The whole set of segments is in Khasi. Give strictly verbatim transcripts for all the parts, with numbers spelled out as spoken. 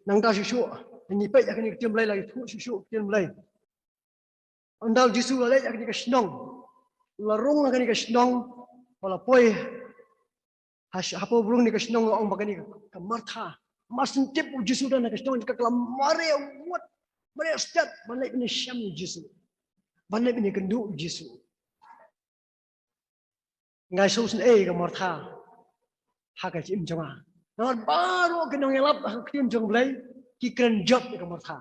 Nangta shuh shuh, ngi peit ïa kane ka ktien Blei, la ïathuh shuh shuh ktien Blei. Ynda u Jisu u la leit ha kane ka shnong, u la rung ha kane ka shnong, u la poi ha sh-, hapoh bneng kane ka shnong, la ong ba kane ka Martha. Mar shen tip u Jisu u don ha ka shnong, ka la mareh wut, mareh stet ban leit ban ïashem ïa u Jisu, ban leit ban ïakynduh ïa u Jisu. Nga sngew sngewieit ïa ka Martha ha ka jingim jong nga. Namar baroh ki nongïalap ha ka ktien jong U Blei ki kren jot ïa ka Martha.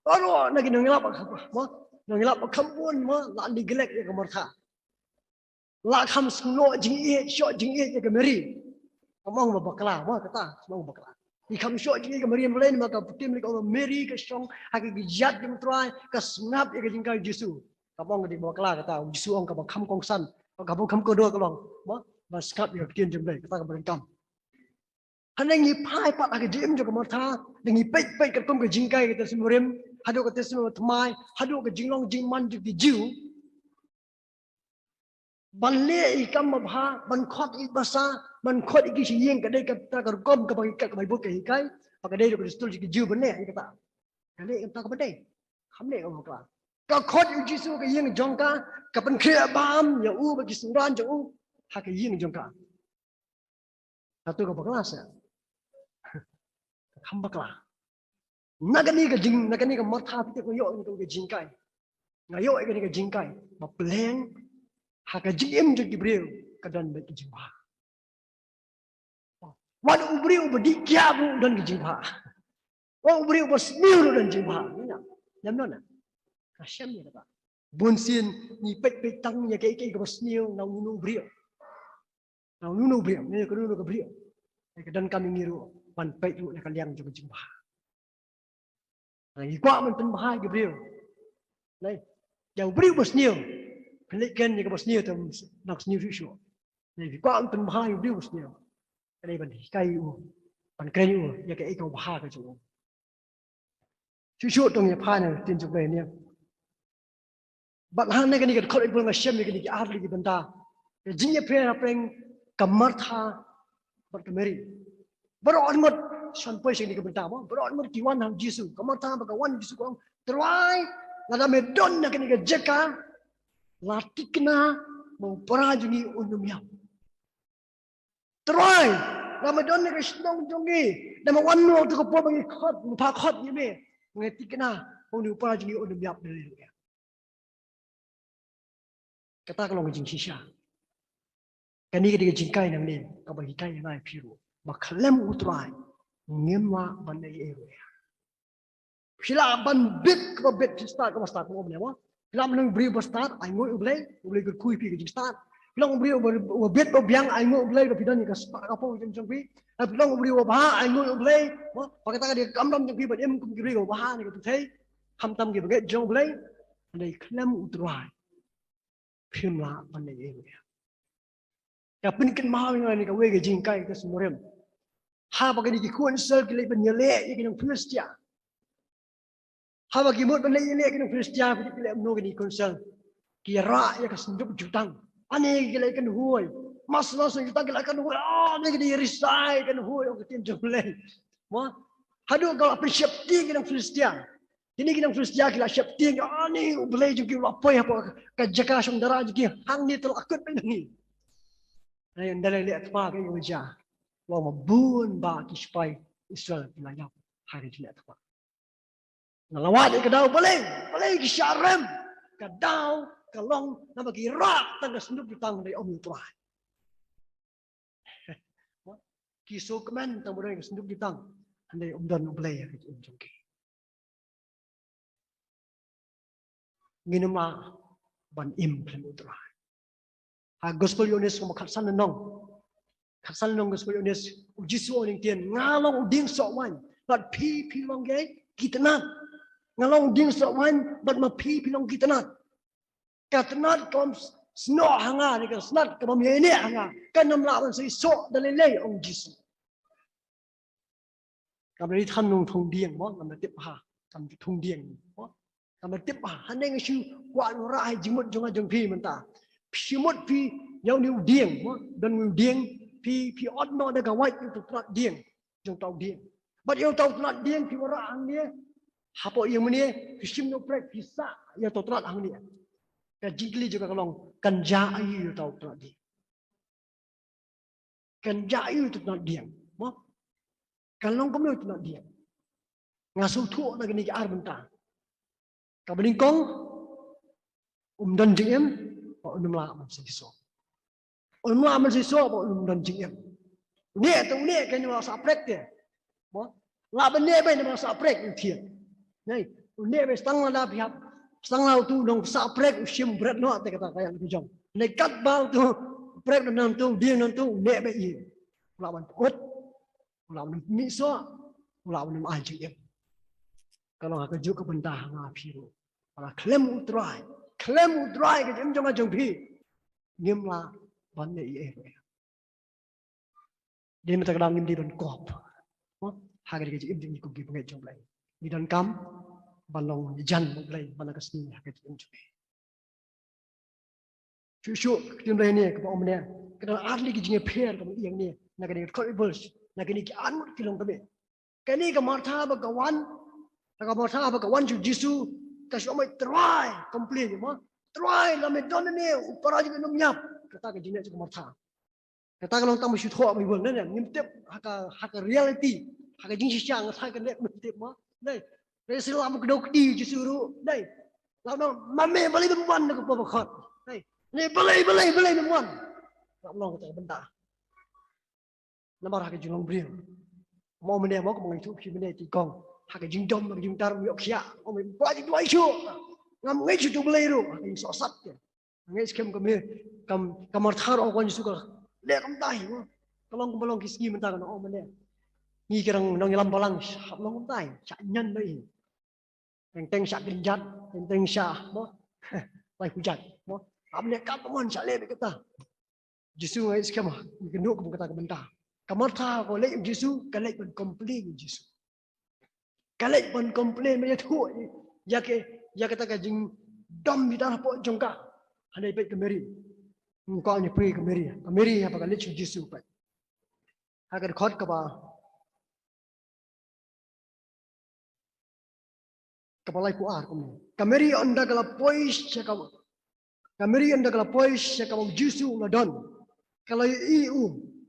Baroh na ki nongïalap, mo, nongïalap kham bun, mo, la neglect ïa ka Martha. La kham sngewshoh jingïeit, shoh jingïeit ïa ka Mary. Kam ong ba bakla, mo, kata, kam ong bakla. Ki kham shoh jingïeit ïa ka Mary, Mary, namar ka ktien Blei ka ong ba Mary ka shong ha ka kjat jong U Trai, ka sngap ïa ka jingkren U Jisu. Kam ong ka dei bakla kata, U Jisu u ong kaba kham kongsan, kaba kham kordor ka long, mo, ban sngap ïa ka ktien jong U Blei, kata kaba donkam. Hynrei ngi phai pat ha ka jingim jong ka Martha, da ngi peit peit katkum ka jinghikai ka Testament Barim, haduh ka Testament Thymmai, haduh ka jinglong jingman jong ki Jiw. Ban leh ïa ki kam babha, ban khot ïa ki basa, ban khot ïa ki sha ïing, ka dei kata ka rukom kaba ka Baibl ka hikai, ba ka dei ruh ka dustur jong ki Jiw ban leh ïa kata. Ka leh ïa kata kaba dei. Kham leh kaba bakla. Ka khot ïa U Jisu ha ka ïing jong ka, ka pynkhreh bam ïa u bad ki synran jong u ha ka ïing jong ka. Hato ka bakla seh? Ka kham bakla. Na kane ka jing, na kane ka Martha phi tip nga ïoh ïa kane ka jinghikai. Nga ïoh ïa kane ka jinghikai ba pleng ha ka jingim jong ki briew ka don bad ka jingbha. Wat u briew uba dih kiad ruh u don ka jingbha. Wat u briew uba sniew ruh u don jingbha. Ngi na, ngi na, ka shem ïa kata. Bun sien ngi peit peit tang ïa kaei kaei kaba sniew na uno uno u briew. Na uno uno u briew, na kano kano ka briew. Ka donkam ïa ngi ruh ban peit ruh na ka liang jong ka jingbha. Ngi kwah ban pynbha ïa ki briew. Nai, ïa u briew ba sniew. Pynleit kren ïa kaba sniew te nang sniew shuh shuh. Nai, ngi kwah ban pynbha ïa u briew ba sniew. Ka dei ban hikai ïa u, ban kren ïa u ïa kaei kaba bha ka jong u. Shuh shuh to ngin ïa phai na ka ktien jong U Blei ne. Bad ha kane ka dkhot Baibl nga shem ïa kine ki ar tylli ki bynta. Ka jingïapher hapdeng ka Martha bad ka Mary. Baroh arngut shan poi sha kine ki bynta mo. Baroh arngut ki wan ha U Jisu. Ka Martha ba ka wan ha U Jisu ka ong, Trai, lada me don ha kane ka jaka, la thikna ba u para jong ngi un ym ïap. Trai, lada me don ha ka shnong jong ngi, lada me wan noh ha kato ka por ba ngi khot, ngi phah khot ïa me, ngi thikna ba une u para jong ngi un ym ïap. Haleluya. Kata ka long ka jingshisha. Kane ka dei ka jinghikai nangne kaba hikai ïa nga ïa phi ruh ba khlem U Trai ngim lah ban leh ei ei ruh. Phi lah ban bit kaba bit, phi stad kaba stad, kaba bit mo. Phi lah ban long briew ba stad, ainguh ïa U Blei, U Blei u kyrkhu ïa phi ka jingstad. Phi long briew ba, ba bit ba biang, ainguh ïa U Blei ba phi don ïa ka spah ka phew jong phi. Phi long briew ba bha, ainguh ïa U Blei. Mo, ba kata ka dei ka kamram jong phi ban im kum ki briew ba bha ha kane ka pyrthei. Khamtam ki bangeit jong U Blei. Hynrei khlem U Trai phim lah ban leh ei ei ruh. Ka pynkynmaw ïa nga kane kawei ka jinghikai ka Testament Barim. Haba kine ki khun Israel ki leit ban ïaleh ïa ki nong Philistia. Haba ki mut ban leit ïaleh ïa ki nong Philistia, ki leh kumno kine ki khun Israel? Ki rah ïa ka synduk jutang. Ani ki la kynhoi. Mar shu la synduk jutang ki la kynhoi. Ah, ani ki dei risai kynhoi, ong ka ktien jong U Blei. Mo? Haduh ka la pynsheptieng ki nong Philistia. Kine ki nong Philistia ki la sheptieng, ani U Blei jong ki u la poi hapoh ka jaka shong dara jong ki, hangne te la kut bad ngi. Hynrei ynda la leh thma kaei kaba jia? Long ba bun bah ki sipai Israel ki la ïap ha ka jingleh thma. Nga la wad ïa ka daw balei, balei ki shah rem? Ka daw ka long namar ki rah tang ka synduk jutang, hynrei ym don U Trai. Ki sngewkmen tang ba don ka synduk jutang, hynrei ym don U Blei ha ka jingim jong ki. Ngin ym lah ban im khlem U Trai. Ha Gospel Ïoannis lynnong ba khatsan lynnong. Khatsan lynnong Gospel Ïoannis, U Jisu u ong lyngkhuh, nga long u dieng soh waiñ, bad phi, phi long ki, ki tnat. Nga long u dieng soh waiñ, bad ma phi, phi long ki tnat. Ka tnat kam snoh ha nga, ne ka tnat kaba ym ïaineh ha nga, kan ym lah ban sa ïasoh da lei lei, ong Jisu. Kam da ri than nong thung dieng mo, kam da tip ha, kam da thung dieng mo. Kam da tip ha, haneng shu kwah nora hai jingmut jong nga jong phi mynta. Phi mut phi ïa une u dieng mo, don une u dieng, phi, phi ot noh da ka wait ïa uto u tnat dieng jong uto u dieng. Bad ïa uto u tnat dieng phi wanrah hangne, hapoh ïing mane, phi shim noh u prek, phi sah ïa uto u tnat hangne. Ka jingkylli jong nga ka long, kan jia aiu ïa uto u tnat dieng? Kan jia aiu ïa uto u tnat dieng? Mo? Kan long kumno ïa uto u tnat dieng? Nga sngewthuh na kine ki ar bynta. Kaba nyngkong, um don jingim, bad um lah ban seisoh. Um lah ban seisoh, bad um don jingim. Une te une, kan ym lah sah prek te. Mo? Lah ban une beit, ym lah sah prek, u thied. Nai, une beit, tang lada phi hap, tang lada uto u nongsah prek u shim bret noh te, kata ka ïa ka jong. Nai, katba uto u prek don nangto, dieng nangto, une beit ïa u. Lah ban pyut, lah ban mih soh, lah ban ai jingim. Ka long ha kajuh ka bynta ha nga phi ruh. Ba la khlem U Trai, khlem U Trai ka jingim jong nga jong phi, ngim lah ban leh ei ei ruh. Dei mynta ka daw ngim dei ban kop, mo, ha ka jingim jong ngi kum ki bangeit jong U Blei. Ngi donkam ban long jan U Blei man la ka sngi ha ka jingim jong ngi. Shuh shuh, ka ktien Blei ne kaba ong mynne, ka don ar tylli ki jingïapher kaba ïeng ne na kane ka dkhot Baibl, na kine ki ar ngut ki longkmie. Kane ka Martha ba ka wan, ka Martha ba ka wan sha u Jisu, ka shu ong, Trai, complain, mo, Trai, lada me don hangne, u para jong nga um ïap. Kata ka jingleh jong ka Martha. Kata ka long tang ba shu thoh Baibl, ne, ne, ngim tip ha ka, ha ka reality, ha ka jingshisha, nga sa ka leh ngim tip, mo. Dei, dei, shu lah ban kdew kti Jisu ruh, dei. Lah ban ong, ma me balei mem wan na ka por ba khot? Dei, ne, balei, balei, balei mem wan? Lah ban long kata ka bynta. Namar ha ka jinglong briew. Mo mynne mo, kumba nga ïathuh ïa phi mynne, ki kong, ha ka jingdom, ha ka jingtar, ïoh khiah. Mo mynne, ba jingduwai shuh. Ngam ngeit shuh uto U Blei ruh, ha ka jingsohsat te. Ngeit skhem ka Mary, ka, ka Martha ruh, ong, Jisu ka leh kumta hi, mo. Ka long kumba long ki sngi mynta, ka ong mynne, ngi ki rang nongïalam balang, hap long kumta hi, shah ñion noh hi. Teng teng shah kynjat, teng teng shah, mo, lai pujat, mo. Hap leh katba mon, shah leh beit kata. Jisu, nga ngeit skhem ngi kynduh kum kata ka bynta. Ka Martha ka leit ïa u Jisu, ka leit ban complain ïa u Jisu. Ka leit ban complain, ban ïathuh ïa ka, ïa kata ka jingdom bitar hapoh jong ka. Hynrei peit ka Mary. Nga kwah ngi pule ka Mary. Ka Mary haba ka leit sha u Jisu, peit. Ha ka dkhot kaba, kaba laiphew ar kumne. Ka Mary ynda ka la poi sha ka, ka Mary ynda ka la poi sha kaba u Jisu u la don, ka la ïohi u,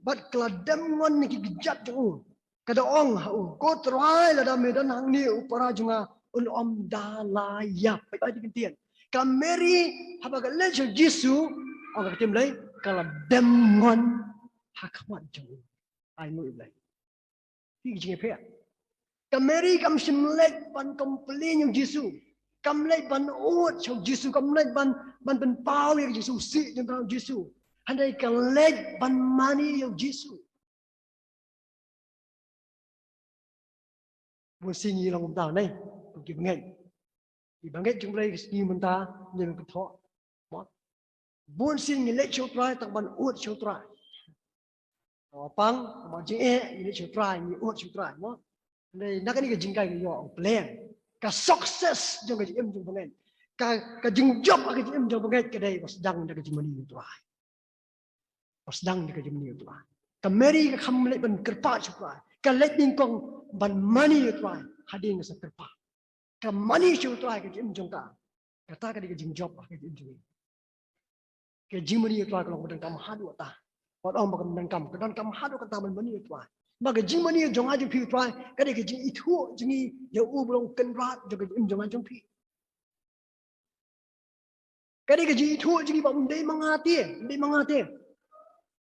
bad ka la dem ngon na ki kjat jong u. Ka da ong ha u, Ko Trai, lada me don hangne, u para jong nga un ym da la ïap. Peit ba ki ktien. Ka Mary haba ka leit sha u Jisu, ong ka ktien Blei, ka la dem ngon ha khmat jong u. Ai nguh ïa U Blei. Phi, ka jingïapher. Ka Mary kam shym leit ban complain ïa u Jisu. Kam leit ban ud sha u Jisu, kam leit ban, ban pynpaw ïa ka jingsngewsih jong ka, u Jisu. Hynrei ka leit ban mane ïa u Jisu. Bun sien ngi long kumta ne, ki bangeit. Ki bangeit jong U Blei, ki sngi mynta, ngi long kumta. Mo. Bun sien ngi leit sha U Trai tang ban ud sha U Trai. Ka pang, ka jingeh, ngi leit sha U Trai, ngi ud sha U Trai, mo. Hynrei na kane ka jingkai ngi ïoh U Blei. Ka success jong ka jingim jong bangeit, ka, ka jingjop ha ka jingim jong bangeit, ka dei ba sdang da ka jingmane ïa U Trai. Ba sdang da ka jingmane ïa U Trai. Ka Mary kam leit ban kyrpad sha U Trai. Ka leit nyngkong ban mane ïa U Trai hadien ka sa kyrpad. Ka mane sha U Trai ha ka jingim jong ka. Kata ka dei ka jingjop ha ka jingim jong ngi. Ka jingmane ïa U Trai ka long kaba donkam haduh katta. Wat ong ba kam donkam, ka donkam haduh katta ban mane ïa U Trai. Ba ka jingmane jong nga jong phi ïa U Trai ka dei ka jingithuh jong ngi ïa u ba long u Kynrad jong ka jingim jong nga jong phi. Ka dei ka jingithuh jong ngi ba ym dei ma nga te, ym dei ma nga te.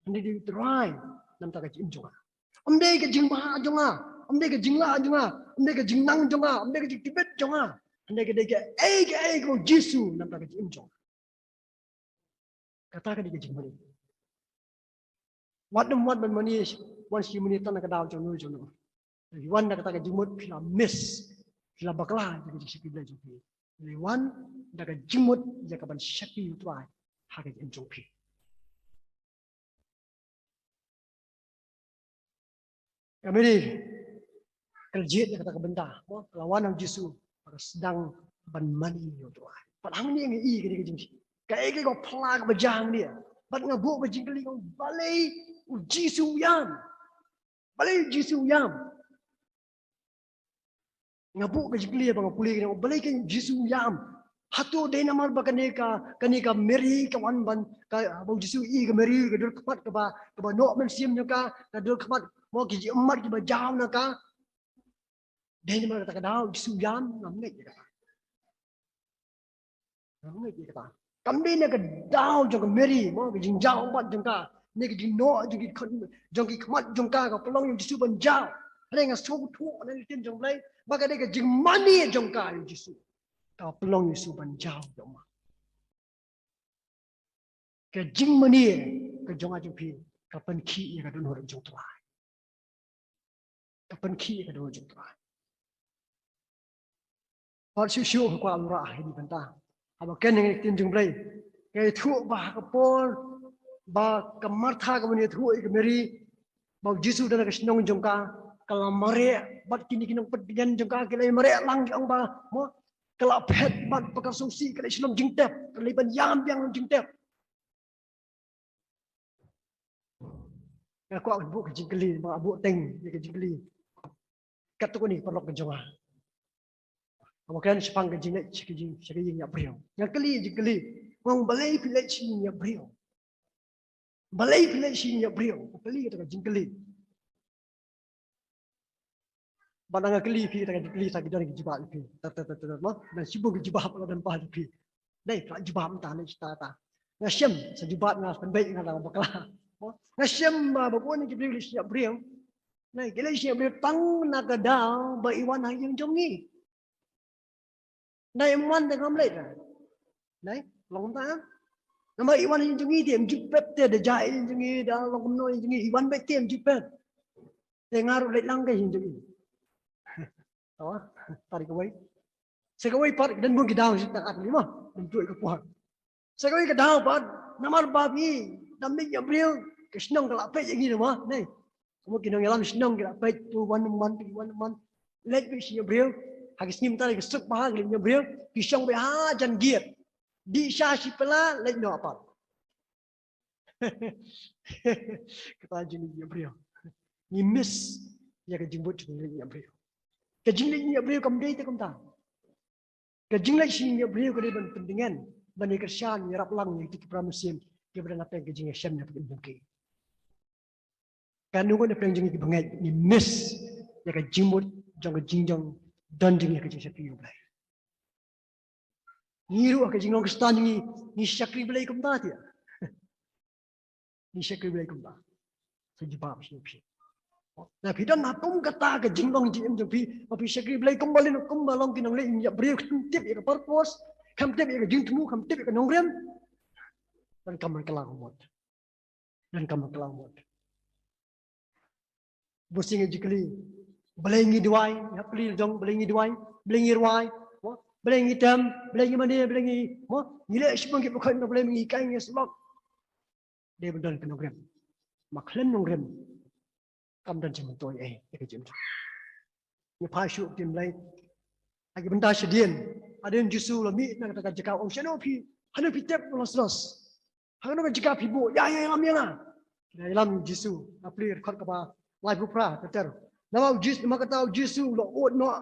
Hynrei dei U Trai na ka bynta ka jingim jong nga. Ym dei ka jingbha jong nga, ym dei ka jinglah jong nga, ym dei ka jingnang jong nga, ym dei ka jingtbit jong nga. Hynrei ka dei kaei kaei kaba u Jisu na ka bynta ka jingim jong nga. Kata ka dei ka jingmane. Wat nym wan ban mane, wan sha ki mane tang na ka daw jong no jong no. Phi wan da kata ka jingmut phi la miss, phi la bakla ïa ka jingshakri Blei jong phi. Phi wan da ka jingmut ïa ka ban shakri U Trai ha ka jingim jong phi. Ka Mary ka la jied ïa kata ka bynta, mo, ka la wan ha u Jisu, ka sdang ban mane ïa U Trai. Bad hangne ngi i ka dei ka jing, kaei kaei kaba phylla kaba jia hangne. Bad nga buh ka jingkylli, balei U Jisu u ïam. Balei u Jisu u ïam? Nga buh ka jingkylli ba nga pule kane, balei ka Jisu u ïam? Hato dei namar ba kane ka, kane ka Mary ka wan ban, ka, ba u Jisu i ka Mary ka dur khmat kaba, kaba noh mynsiem jong ka, ka dur khmat mo ki jingmut kiba jaw na ka. Dei namar kata ka daw u Jisu u ïam? Ngam ngeit ïa kata. Ngam ngeit ïa kata. Kam dei na ka daw jong ka Mary mo, ka jingjaw ummat jong ka, ne ka jingnoh jong ki khmat, jong ki khmat jong ka, ka pynlong ïa u Jisu ban jaw. Hynrei nga sngewthuh na ka ktien jong U Blei ba ka dei ka jingmane jong ka ïa u Jisu, ka pynlong ïa u Jisu ban jaw ïa ummat. Ka jingmane ka jong nga jong phi ka pynkhih ïa ka dohnud jong U Trai. Ka pynkhih ïa ka dohnud jong U Trai. Pat shuh shuh ka kwah ban rah ha kane ka bynta. Haba kren ha ka ktien jong U Blei, ka ïathuh ba ha ka por ba ka Martha ka ban ïathuh ïa ka Mary ba u Jisu u don ha ka shnong jong ka, ka la mareh bad kine ki nongpyndem jong ka, ki la mareh lang, ki ong ba mo, ka la phet bad ba ka sngewsih, ka la shlem jingtep, ka la ban ïam biang jingtep. Nga kwah ban buh ka jingkylli, ba nga buh teng ïa ka jingkylli. Katto katne ki paralok ka jong nga. Haba kren shaphang ka jingleit sha ka jing, sha ka jingïap briew, nga kylli jingkylli, nga ong balei phi leit sha ka jingïap briew? Balei phi leit sha ka jingïap briew? Nga kylli kata ka jingkylli. Bad nga kylli phi kata ka jingkylli sa ki don ki jubab ïa phi. Tat tat tat tat mo. Don shibun ki jubab, la don ba ïa phi. Dei ka jubab mynta ne, shisha ta nga shem sa jubab, nga pynbeit, nga dang bakla. Mo, nga shem ba, ba bun ki briew leit sha ka jingïap briew. Dei ki leit sha ka jingïap briew tang na ka daw ba i wan ha ïing jong ngi. Dei i wan te ngam leit. Dei long ta. Namar i wan ha ïing jong ngi te im ju pep te, da jia ïing jong ngi, da long kumno ïing jong ngi, i wan beit te im ju pep. Te nga ruh leit lang ka ïing jong ngi. Tawa, tari kawei. Sa kawei pat, don bun ki daw shi tang at lima. Don tu ka puan. Sa kawei ka daw pat, namar ba phi dang leit ïap briew, ka shnong ka la peit ïa ngi namar, ne. Kumno ki nongïalam shnong ki la peit, tu wan wan, tu wan wan. Leit beit sha ïap briew, ha ki sngi mynta ka suk bha, ki leit ïap briew, ki shong beit ha jan gate. Dih sha shi pela, leit noh pat. Kata jingleit ïap briew. Ngi miss ïa ka jingmut jong ka jingleit ïap briew. Ka jingleit ïap briew kam dei te kumta. Ka jingleit sha ïap briew ka dei ban pyndyngen ban ïa kyrshan, ïarap lang ïa ki para mynsiem kiba don hapdeng ka jingïashem ïa ka jingim jong ki. Ka nongwei na pdeng jong ngi ki bangeit, ngi miss ïa ka jingmut jong ka jingjong, don jong ngi ka jingshakri ïa U Blei. Ngi ruh ha ka jinglong Khristan ngi, ngi shakri Blei kumta te. Ngi shakri Blei kumta. Sa jubab sha phi. Na phi don ha kum kata ka jinglong jingim jong phi, ba phi shakri Blei kumba lin, kumba long ki nongleit ïap briew, khlem tip ïa ka purpose, khlem tip ïa ka jingthmu, khlem tip ïa ka nongrim. Donkam ban kylla mut. Donkam ban kylla mut. Bun sien ngi ju kylli, balei ngi duwai, ngi hap kylli jong, balei ngi duwai, balei ngi rwai, mo? Balei ngi tem, balei ngi mane, balei ngi, mo? Ngi leh shibun ki pyrkhat, balei ngi kai ngi syllok. Dei ban don ka nongrim. Ma khlem nongrim, kam don jingmyntoi ei ïa ka jingim jong ngi. Ngi phai shuh ktien Blei. Ha ki bynta shadien, hadien Jisu u la mih na kata ka jaka, u ong, shano phi, hano phi tep u Lasarus? Ha kano ka jaka phi buh? Ïa, ïa, ïalam ïa nga. Ki ïalam Jisu, ha Philip dkhot kaba laiphew phra, ter ter. Namar u Jisu, namar kata u Jisu u la ud noh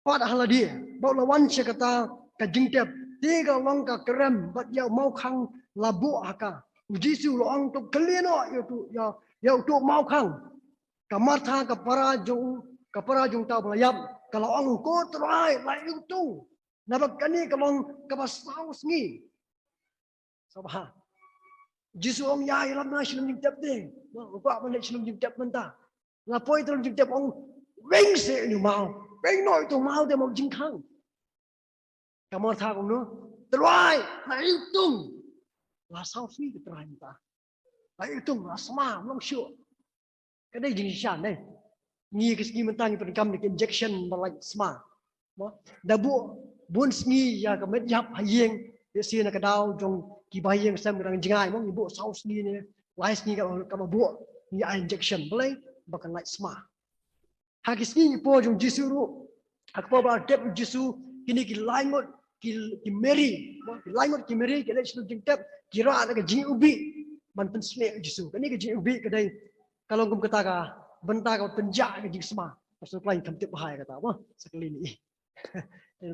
pat ha lade, bad u la wan sha kata ka jingtep. Te ka long ka krem, bad ïa u mawkhang la buh ha ka. U Jisu u la ong, to kylli noh ïa uto, ïa, ïa uto u mawkhang. Ka Martha, ka para jong u, ka para jong uta uba la ïap, ka la ong, ko Trai, la iwtung. Naba kane ka long kaba saw sngi. Sngewbha. Jisu ong, ïa, ïalam nga sha lum jingtep te. Mo, u kwah ban leit sha lum jingtep mynta. La poi te lum jingtep, ong, weng seh une u maw. Weng noh ïa uto u maw te, mo jingkhang. Ka Martha ka ong, Trai, la iwtung. La saw sngi ko Trai mynta. La iwtung, la sma, ym long shuh. Ka dei jingshisha ne. Ngi ki sngi mynta ngi pyndonkam da ki injection ba lait sma. Mo? Da buh bun sngi ïa ka met ïap ha ïing, ïa shi na ka daw jong kiba ha ïing sem ka dang jngai, mo, ngi buh saw sngi ne, lai sngi ka, kaba buh, ngi ai injection. Balei? Ba kan lait sma. Ha ki sngi ngi por jong u Jisu ruh, ha ka por ba la tep u Jisu, kine ki lai ngut ki, ki Mary, mo, ki lai ngut ki Mary ki leit sha lum jingtep, ki rah da ka jingïubih. ban pynshlur ïa u Jisu. Kane ka jingïakynduh ka dei ka long kum kata ka bynta ka pynjah ka jingsma. Pastor Klein kam tip bha ïa kata, mo, sa kali ni.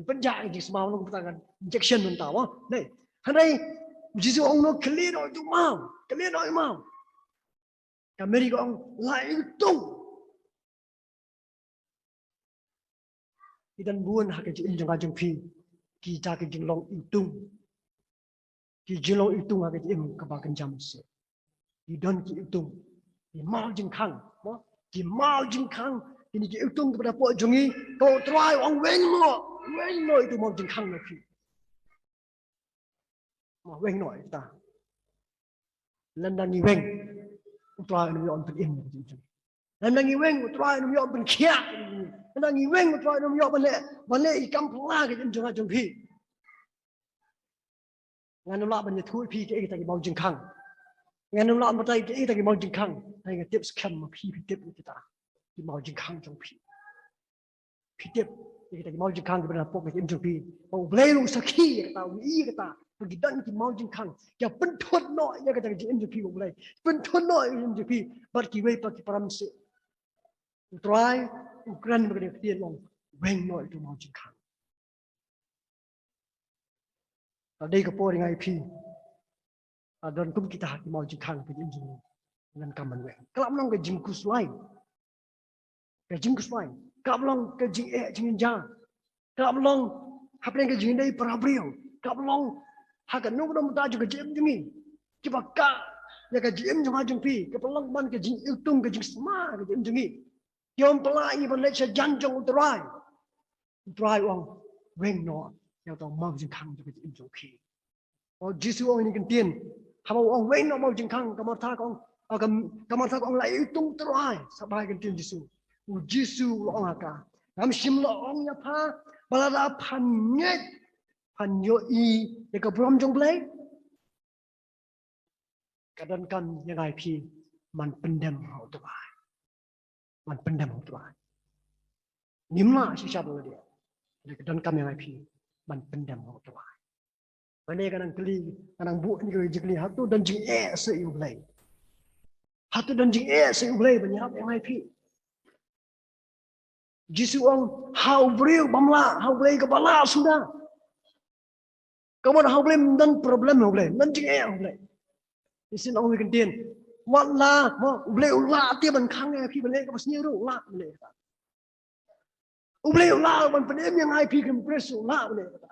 Pynjah ka jingsma long kum kata ka injection mynta, mo. Dei. Hynrei u Jisu u ong noh, kylli noh ïa u maw. Kylli noh ïa u maw. Ka Mary ka ong, la ïa u tung. Ki don bun ha ka jingim jong nga jong phi kita ki jinglong ïa u tung. Ki jinglong ïa u tung ha ka jingim kaba kynjam shisha. Ki don ki ïa u tung. Ki maw jingkhang, mo? Ki maw jingkhang. Kine ki ïa u tung kiba da hapoh jong ngi. Ko Trai, u ong, weng noh, weng noh ïa u maw jingkhang na phi. Mo, weng noh ïa kita. Lada ngi weng, u Trai un ïoh ban pynim. Lada ngi weng, u Trai un ïoh ban pynkhiah. Lada ngi weng, u Trai un ïoh ban leh, ban leh ïa ki kam phylla ha ka jingim jong nga jong phi. Ngan ym lah ban ïathuh ïa phi kaei kata ki maw jingkhang. Ngan ym lah ban batai kaei kata ki maw jingkhang. Hynrei nga tip skhem ma phi, phi tip ïa kita ki maw jingkhang jong phi. Phi tip ïa kita ki maw jingkhang kiba don hapoh ka jingim jong phi. Ba U Blei u sakhi ïa kata, u ïohi ïa kata. Ba ki don ki maw jingkhang ki ïa pynthut noh ïa kata ka jingim jong phi, ba U Blei pynthut noh ïa ka jingim jong phi. Bad kiwei pat ki para mynsiem. U Trai u kren bad ka ktien, u ong, weng noh ïa u maw jingkhang. Ka dei ka por ïa nga ïa phi. Ka don kum kita ki maw jingkhang ha ka jingim jong ngi. Ngan kam ban weng. Ka lah ban long ka jingkhuslai. Ka jingkhuslai. Ka lah ban long ka jingeh jingïaid. Ka lah ban long hapdeng ka jingïadei para briew. Ka lah ban long ha kano kano mynta jong ka jingim jong ngi. Kiba kah ïa ka jingim jong nga jong phi. Ka pynlong ban ka jingïatung, ka jingsma ha ka jingim jong ngi. Ki ym pynlah ïa ngi ban leit sha jan jong U Trai. U Trai u ong, weng noh ïa uta u maw jingkhang jong ka jingim jong phi. U Jisu u ong ïa kane ka ktien. Haba u ong weng noh maw jingkhang, ka Martha ka ong, ah, ka, ka Martha ka ong, la ïa u tung Trai. Sa bha ïa kane ka ktien Jisu. U Jisu u la ong ha ka, ngam shym la ong ïa pha ba lada phan ngeit phan ïohi ïa ka burom jong U Blei? Ka donkam ïa nga ïa phi ban pyndem ha U Trai. Ban pyndem ha U Trai. Ngim lah shisha ba la dei. Ka donkam ïa nga ïa phi ban pyndem ha U Trai. Ba ne ka nang kylli, ka nang buh ïa ka jingkylli, hato don jingeh seh ïa U Blei? Hato don jingeh seh ïa U Blei ban ïarap ïa nga ïa phi? Jisu u ong, ha u briew bym lah, ha U Blei kaba lah suda. Ka mut ha U Blei ym don problem ha U Blei, ym don jingeh ha U Blei. Shisien ong ïa kane ka ktien. Wat la, mo, U Blei u lah te ban khang ïa phi ban leh kaba sniew ruh, u lah ban leh kata. U Blei u lah ban pynim ïa nga ïa phi kum u Khrist, u lah ban leh kata.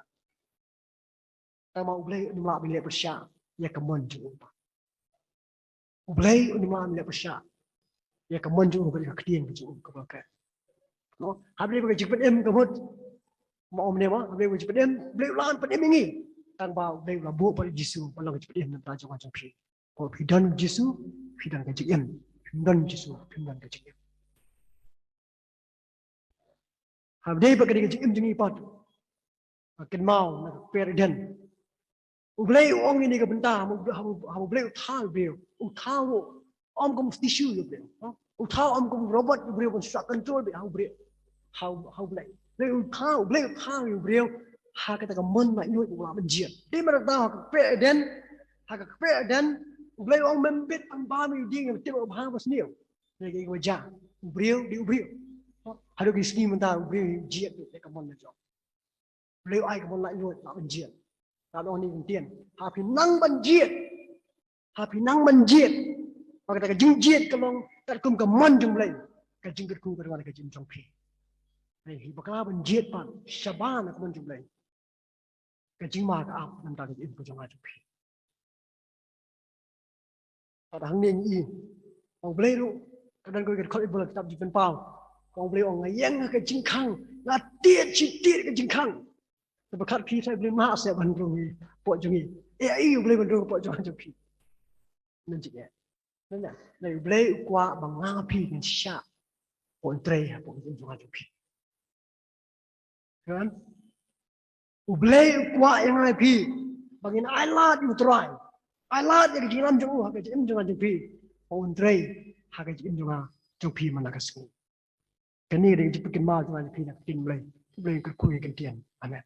Tangba U Blei um lah ban leh pyrshah ïa ka mon jong u. U Blei um lah ban leh pyrshah ïa ka mon jong u bad ïa ka ktien ka jong u kaba u kren. No, haba dei ka jingpynim ka mut, mo, ym ne mo, haba dei ka jingpynim, U Blei u lah ban pynim ïa ngi. Tangba U Blei u la buh pat ïa u Jisu ban long ka jingpynim na ka bynta jong nga jong phi. Ko, phi don Jisu, phi don ka jingim. Phim don Jisu, phim don ka jingim. Haba dei pat ka dei ka jingim jong ngi pat, kynmaw na ka kper Eden. U Blei u ong ïa kane ka bynta, haba, haba, haba U Blei u thaw ïa u briew, u thaw ruh ym kum tissue ïa u briew, ha? U thaw ym kum robot ïa u briew, ban shah control beit ha u briew. Ha u, ha U Blei. U Blei u thaw, U Blei u thaw ïa u briew ha kata ka mon laitluid ba u lah ban jied. Dei namar kata ha ka kper Eden, ha ka kper Eden, U Blei u ong mem bit ban bam ïa u dieng ïa u tip ba bha ba sniew. Dei ka ïing ba jia, u briew, dei u briew. Haduh ki sngi mynta u briew u jied beit da ka mon la jong. U Blei u ai ka mon laitluid, lah ban jied. Lah ban ong ïa kane ka ktien. Ha phi nang ban jied. Ha phi nang ban jied. Ba kata ka jingjied ka long katkum ka mon jong U Blei. Ka jingkyrkhu ka dei ka jingim jong phi. Hynrei phi bakla ban jied pat shabar na ka mon jong U Blei. Ka jingma ka ap na ka bynta ka jingim ka jong nga jong phi. Bad hangne ngi i ba U Blei ruh, ka don kawei ka dkhot Baibl ha ka kitab Jingpynpaw, ba U Blei u ong, nga ïeng ha ka jingkhang, nga tied shi tied ka jingkhang. Te pyrkhat phi, te U Blei um lah seh ban rung hapoh jong ngi. Ïa i U Blei ban rung hapoh jong nga jong phi? Ym don jingeh. Hynrei U Blei u kwah ba nga phi ngin shah ban trei hapoh jong nga jong phi. Kan? U Blei u kwah ïa nga ïa phi ba ngin ailad ïa U Trai. Ailad ïa ka jingïalam jong u ha ka jingim jong nga jong phi. Ba un trei ha ka jingim jong nga jong phi man la ka sngi. Kane ka dei ka jingpynkynmaw jong nga ïa phi na ka ktien Blei. U Blei un kyrkhu ïa ka ktien. Amen.